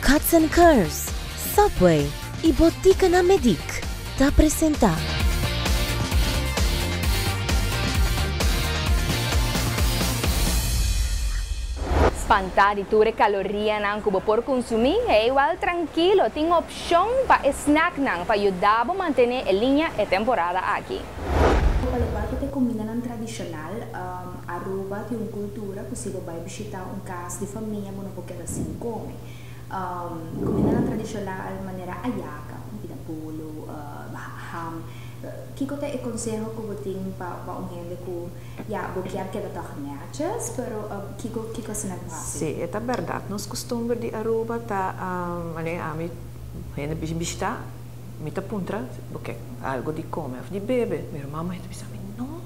Cuts and Curves, Subway y Botica na Medic ta presenta. Spantá di tur e kalorianan ku bo por konsumí? Hey, wèl trankilo, tin opshon pa e snacknan pa yuda bo mantené e liña e temporada aki. Pa lokual ku ta e kumindanan tradishonal, Aruba tin un kultura ku si bo bai bishitá un kas di famia bo no por keda sin kome. Kumindanan tradishonal manera ayaka, un pida bolo, ham. Kiko ta e konseho ku bo tin pa un hende ku ya bo kier keda tòg nètjes, pero kiko kiko asina bo hasi? Sí, e ta bèrdat. Nos kustumber di Aruba ta manera ami hende bishitá mi ta puntra bo ke algu di kome òf di bebe. Mi ruman muhé ta bisa mi, no,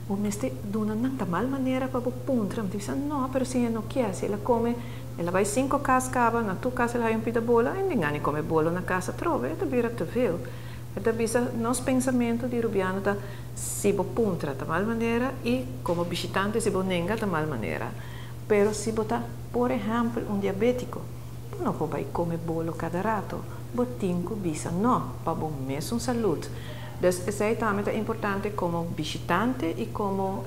bo mester duna nan ta mal manera pa bo puntra. Mi ta bisa, no, pero si e no kier, si el a kome, el a bai sinku kas kaba, na tur kas el a haña un pida bolo, e no gana kome bolo na kas atrobe, e ta bira te veel. E ta bisa, nos pensamentu di rubiano ta, si bo puntra ta mal manera i komo bishitante si bo nenga ta mal manera. Pero si bo ta, por ehèmpel, un diabétiko, bo no por bai kome bolo kada rato. Bo tin ku bisa nò pa bo mesun salud. Dus esei tambe ta importante komo bishitante i komo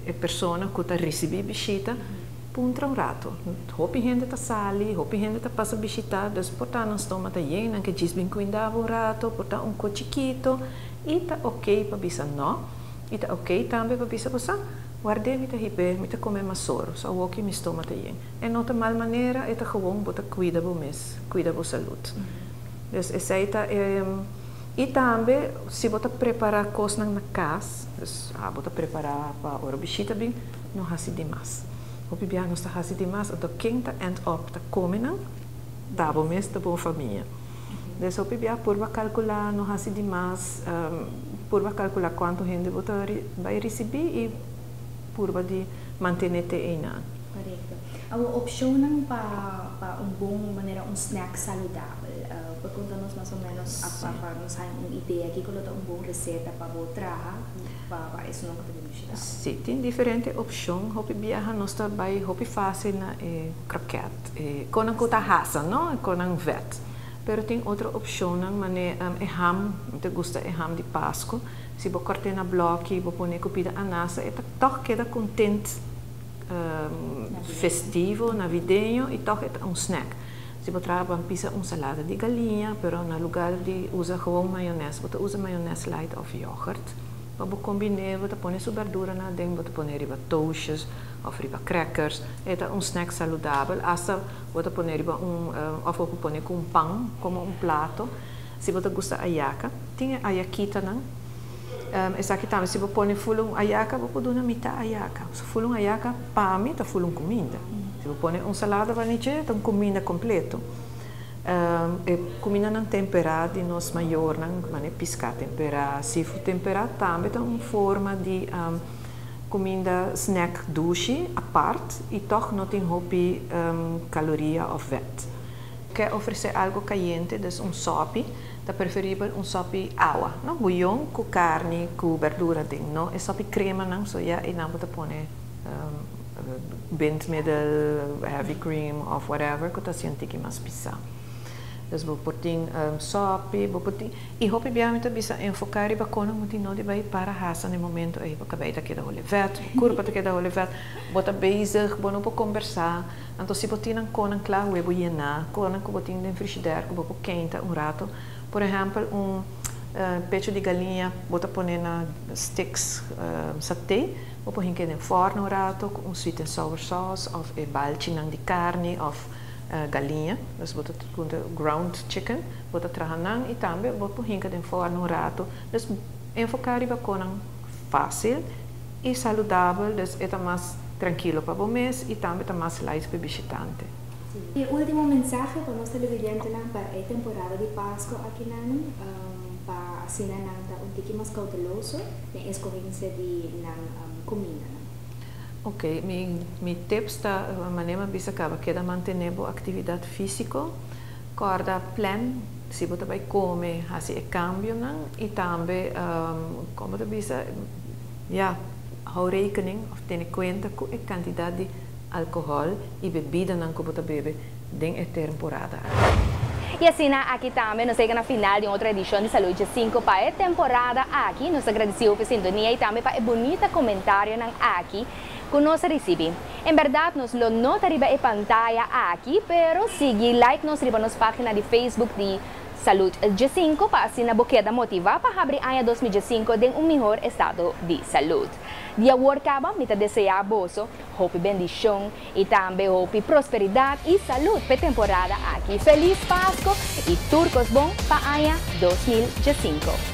e persona ku ta risibí bishita. Puntra un rato. Hopi hende ta sali, hopi hende ta pasa bishita, dus por ta nan stoma ta yen, nan ke djis bin kuinda bo un rato, por ta un ko chikito, i ta ok pa bisa no, i ta ok tambe pa bisa bo sa, ward'é mi ta hib'é, mi ta kome masoro, so awoki mi stoma ta yen. E no ta mal manera, e ta gewoon bo ta kuida bo mes, kuida bo salud. Dus esei ta e, i tambe si bo ta prepara kosnan na kas, dus abo ta prepara pa ora bishita bin, No hasi dimas. Hopi bia nos ta hasi dimas, anto ken ta end up ta come nan? Ta bo mes, ta bo famia. Des hopi bia purba calcula, no hasi dimas, purba calcula cuanto hende bo ta bay ricibi y purba di mantene te eynan. Correcto. Awor opcionnan pa pa un bon manera un snack saludabel. Por conta nos mas o menos pa nos haña un idea kico lo ta un bon receta pa bo traha pa pa esunnan cu ta bin bishita. Si, tin diferente opshon. Hopi biaha nos ta bai hopi fásil na e kroket, e konan ku ta hasa, no? E konan vèt. Pero tin otro opshonnan mane e ham, mi ta gusta e ham di Pasku. Si bo kòrt'é na blòki, bo pone ku pida anasa, e ta tòg keda kontent festivo, navideño i tòg e ta un snack. Si bo traha ban pisa un salada di galiña, pero na lugar di usa gewoon mayonès, bo ta usa mayonès light òf yògert. Pa bo kombiné, bo ta pone su berduranan aden, bo ta pone riba toastjes òf riba crackers. E ta un snack saludabel. Asta bo ta pone riba un, òf bo por pone ku un pan komo un plato. Si bo ta gusta ayaka, tin e ayakitanan. Esaki tambe si bo pone ful un ayaka, bo por duna mitá ayaka. So ful un ayaka pa mi ta ful un kuminda. Si bo pone un salada bani dje, ta un kuminda kompleto. E kumindanan temperá di nos mayornan, manera piská temperá, seafood temperá, tambe ta un forma di kuminda snack dushi apart i tòg no tin hopi kaloria òf vèt. Ke ofresé algu kayente, dus un sòpi, ta preferibel un sòpi awa, no buyon ku karni ku bèrdura den, no e sòpi kremanan, so ya einan bo ta pone bindmiddel, heavy cream of whatever ku ta hasi un tiki mas pisá. Dus bo por tin sòpi, bo por tin, i hopi bia mi ta bisa enfoká riba kon bo tin no di bai para hasa na e momento ei, bo kabei ta keda hole vèt, bo kurpa ta keda hole vèt, bo ta bezig, bo no por kombersá. Anto si bo tin nan konnan kla webo yená, konnan ku bo tin den frishidèr ku bo por keinta un rato. Por ehèmpel un pechu di galiña bo ta pone na sticks saté. Bo por hink'é den fòrno un rato ku un sweet and sour sauce òf e balchinan di karni òf galiña. Dus bo ta punta ground chicken, bo ta traha nan i tambe bo por hinka den fòrno un rato. Dus enfoká riba konan fásil i saludabel, dus e ta mas trankilo pa bo mes i tambe ta mas light pa e bishitante. E último mensahe pa nos televidentenan pa e temporada di Pasku akinan, pa asina nan ta un tiki mas kouteloso den eskohensia di nan kumindanan. Ok, mi mi tips ta manera mi a bisa kaba, keda mantené bo aktividat físiko, kòrda plan si bo ta bai kome, hasi e kambionan i tambe komo ta bisa, ya, hou rekening òf tene kuenta ku e kantidat di alkohòl i bebidanan ku bo ta bebe. Den e temporada. Y asina aki tambe nos a yega na final di otro edicion di Salud 5 pa e temporada aki. Nos ta gradici pa sintonia y tambe pa e bunita comentarionan aki cu nos a ricibi. En berdad, nos lo no ta riba e pantaya aki, pero sigui like nos riba nos pagina di Facebook di Salud 5 pa asina bo keda motiva pa habri aña 2015 den un mihor estado di salud. Di awor caba, mi ta desea boso hopi bendicion y tambe hopi prosperidad y salud pa e temporada aki. Feliz Pasco y tur cos bon pa aña 2015.